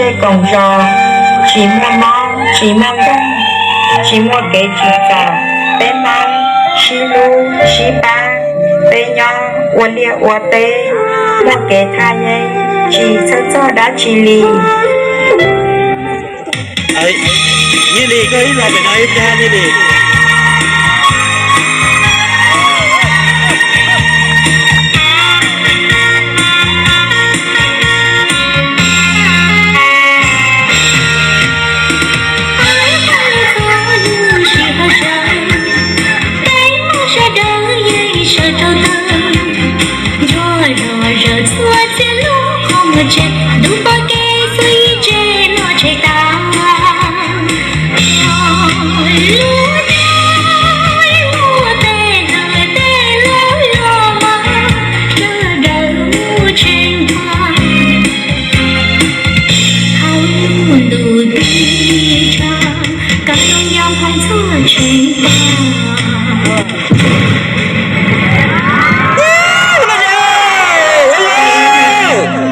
Tej koom zos tsis muaj mob tsis muaj nkeeg, tsis muaj kev tsim txom, peb Hmoob sib hlub sib pab, peb nyob ua liaj ua teb, muaj kev thaj yeeb, tsis txhawj txog dab tsi li. Nyiaj Lis, koj ib los pem no ib pliag, Nyiaj Lis.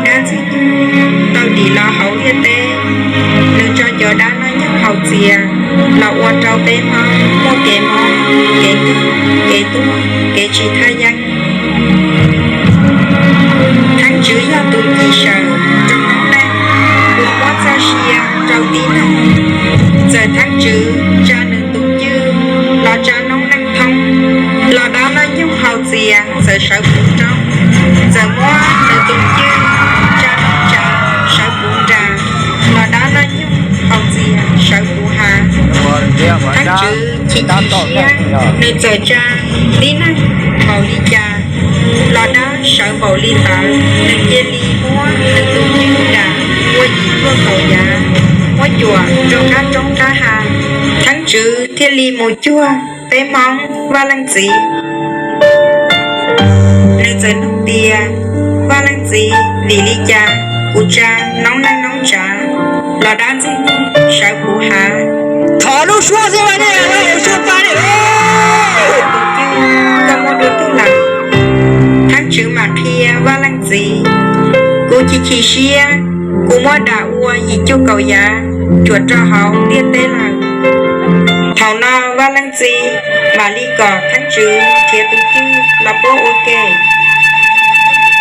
Dab ntxwg nyoog tau dim los hauv ntiaj teb, nws tso cov dab noj nyoog haus txias los ua rau peb Hmoob muaj kev mob, kev nkeeg, kev tuag, kev tsis thaj yeeb. Thaab Tswv yog tus cim sawm rau noob neej uas muab txoj sia rau tib neeg. Txawm Thaab Tswv tsa nws tus cwj los tsa noob neej thoob los dab noj nyoog haus txias txawm sawv puv roob, txawm muab nws tus cwj tsa noob tsav sawv puv nras los dab noj nyoog haus txias sawv puv hav. Thaab Tswv chim chim siab, nws txawm tsa tib neeg npaum li cas los dab sawv npaum li ntawd, nws cia li muab nws tus cwj nram ua yim cuaj kaum yav, muab cuam rau qab roob qab hav. Thaab Tswv thiaj li mus cuag peb Hmoob Vaj Leej Txiv. Nws txawm nug tias, Vaj Leej Txiv, vim li cas kuv tsa noob neej noob tsav los dab ntxwg nyoog sawv puv hav? Thov lub suab xwb, suab pab li. Koj muab dua twg lawm? Thaab Tswv mam qhia Vaj Leej Txiv, kuv chim chim siab, kuv muab dam ua yim cuaj kaum yav cuam rau hauv ntiaj teb lawm. Thaum no Vaj Leej Txiv mam li kom Thaab Tswv nrhiav tus cwj los puab ua ke.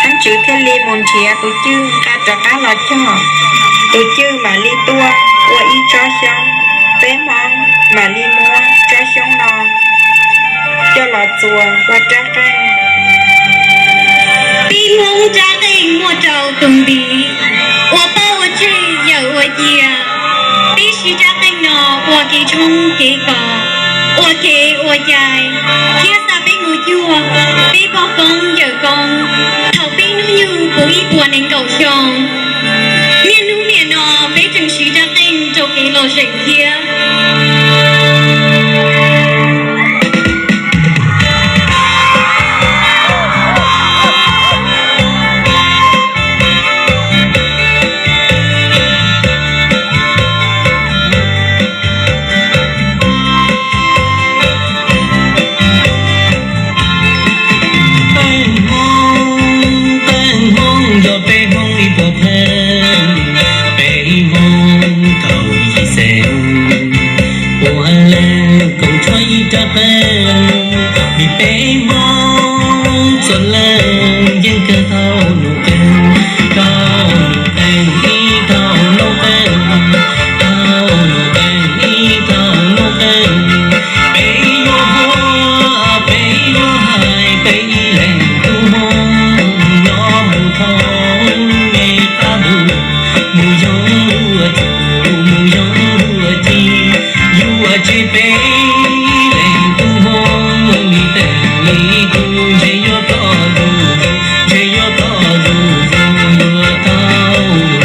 Thaab Tswv thiaj li mus nrhiav tus cwj nqa rov qab los cog. Tus cwj mam li tuaj ua ib tsob xyoob, peb Hmoob mam li muab tsob xyoob no coj los txuas ua rab qeej. Peb Hmoob rab qeej muaj rau tus ntiv, ua paj ua tseg yawm ua cia. Peb siv rab qeej no ua kev tshoob kev kos, ua kev ua cai, thiab xa peb mus cuag peb pog koob yawm koob thaum peb hnub nyoog puv ib puas nees nkaum xyoo. Niaj hnub niam no peb tseem siv rab qeej rau kev lom zem thiab. Peb Hmoob, peb Hmoob yog peb Hmoob ib puas pheej, peb Hmoob kaum yim xeem, puav leej koom tshuaj ib rab qeej, vim peb Hmoob txhua leej yeej kawg tau nuj qeej, tau nuj qeej ib tau nuj qeej, tau nuj qeej ib tau nuj qeej, peb yuav vuag, peb yuav hais, peb ib leeg tub Hmoob nyob mus thoob me qab ntuj, mus yoo ua txuj, mus yoo ua ci, yuav tseg peb ib leeg tub Hmoob li tej li tug, ntshe yuav tau zus, ntshe yuav tau zus, yuav tau zus.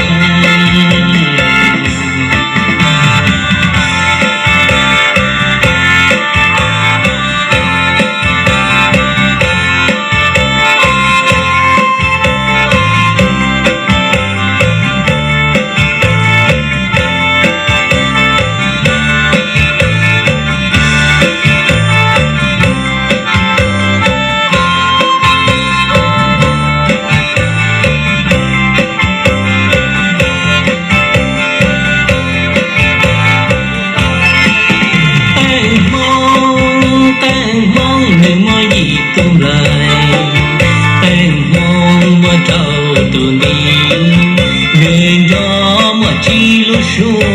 tus nti, nws nrog muaj tsib lub su.